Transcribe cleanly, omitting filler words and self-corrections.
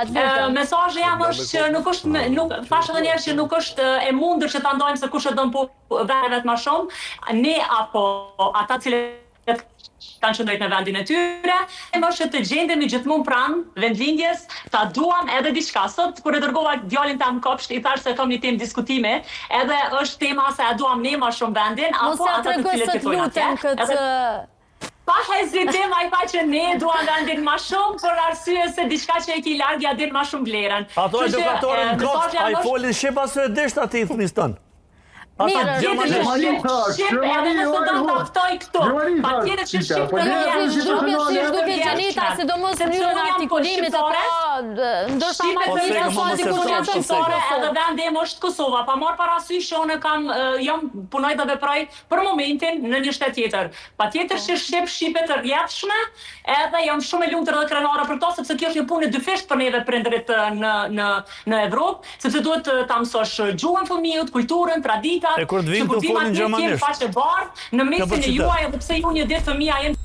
Të lutem. Mesazhi jem është që nuk është nuk thashë edhe një herë që nuk është e mundur që ta ndajmë se kush e don po vendin e vet ma shumë, ne apo ata të cilët kanë qëndrejt në vendin e tyre, e më është që të gjendemi gjithmonë pranë vendlindjes, ta duam edhe diçka. Sot kur e dërgova djalin tem në kopsht, i thashë se kam një temë diskutimi, edhe është tema se a duam ne ma shumë vendin Mos apo ja ata të trego cilët sot jetojnë atje. lutem këtë Edhe Pa hezitim ai tha që ne e duam vendin ma shumë për arsye se diçka që e ki larg ja din ma shumë vlerën. Ato Kështu që edukatoren në kopsht, mesazhi a jem i është folin shqip a suedisht atij fëmijës tënd? Ata Mirë, gjermanisht. Patjetër që shqip, shqip edhe nëse do ta ftoj këtu. Patjetër që shqip Po të jo, si jetë zhdukje, si zhdukje e Xheneta, sidomos Sepse mënyrën e unë jam artikulimit e shqiptare, ka, ndoshta Shqipe ma Po të sega, mirë mama sa se dikur fton, që po atë shqiptare sega. edhe vendi im është Kosova, pa marrë parasysh që unë kam jam punoj dhe veproj për momentin në një shtet tjetër. Patjetër që shqip, shqipe të rrjedhshme, edhe jam shumë e lumtur dhe krenare për këto, sepse kjo është një punë e dyfishtë për neve prindërit në në në Evropë, sepse duhet ta mësosh gjuhën fëmijët, kulturën, traditat, E kur të që vinë kur këtu të vijmë folin atje të jenë gjermanisht. faqebardhë në Kjo për mesin e qytet. juaj edhe pse ju një ditë fëmija jem.